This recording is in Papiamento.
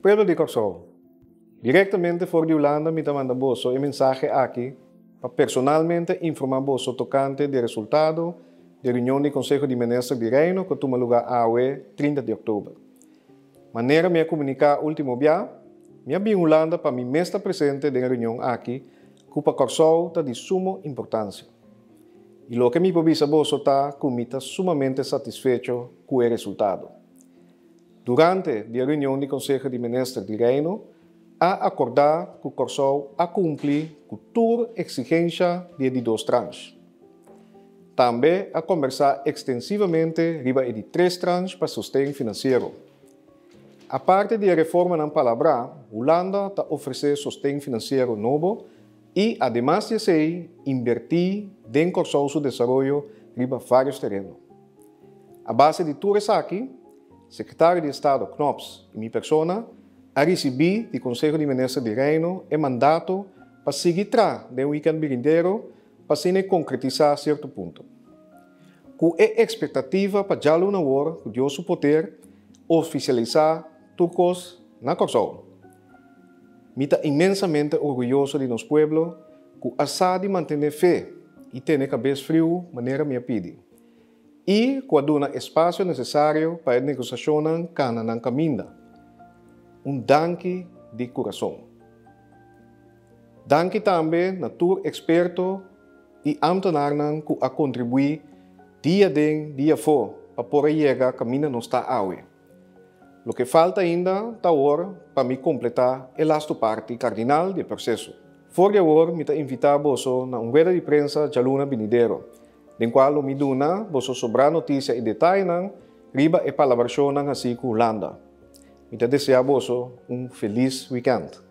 Pueblo di Kòrsou, direktamente for di Hulanda mi ta manda boso e mensahe aki pa personalmente informá boso tokante di e resultado di e reunion di Konseho di Minister di Reino ku a tuma lugá awe 30 di òktober. Manera mi a komuniká último bia, mi a bin Hulanda pa mi mes ta presente den e reunion aki ku pa Kòrsou ta di sumo importansia. I loke mi por bisa boso ta ku mi ta sumamente satisfecho ku e resultado. Durante di e reunion di Konseho di Minister di Reino a akordá ku Kòrsou a kumpli ku tur eksigensha di e di dos transh. Tambe a kombersá ekstensivamente riba e di tres transh pa sosten finansiero. Aparte di e reformanan palabrá, Hulanda ta ofresé sosten finansiero nobo i ademas di esei inbertí den Kòrsou su desaroyo riba vários tereno. A base di tur esaki, Sekretario di Estado Knops i mi persona a risibí di Konseho di Minister di Reino e mandato pa sigui tra den wikènt birindero pa asina e konkretisá sierto punto. Ku e ekspektativa pa djaluna awor, ku Dios su poder, ofisialisá tur kos na Kòrsou. Mi ta inmensamente orguyoso di nos pueblo ku a sa di mantené fe i tene kabes friu manera mi a pidi. I ku a duna espasio nesesario pa e negosiashonnan kana nan kaminda. Un danki di kurason. Danki tambe na tur eksperto i ámtenarnan ku a kontribuí dia den dia afó pa por a yega kaminda nos ta awe. Loke falta ainda ta awor pa mi kompletá e lastu parti kardinal di e proseso. For di awor mi ta invitá boso na un rueda di prensa djaluna binidero, den kua lo mi duna boso sobrá notisia i detayenan riba e palabrashonnan hasí ku Hulanda. Mi ta deseá boso un felis wikènt.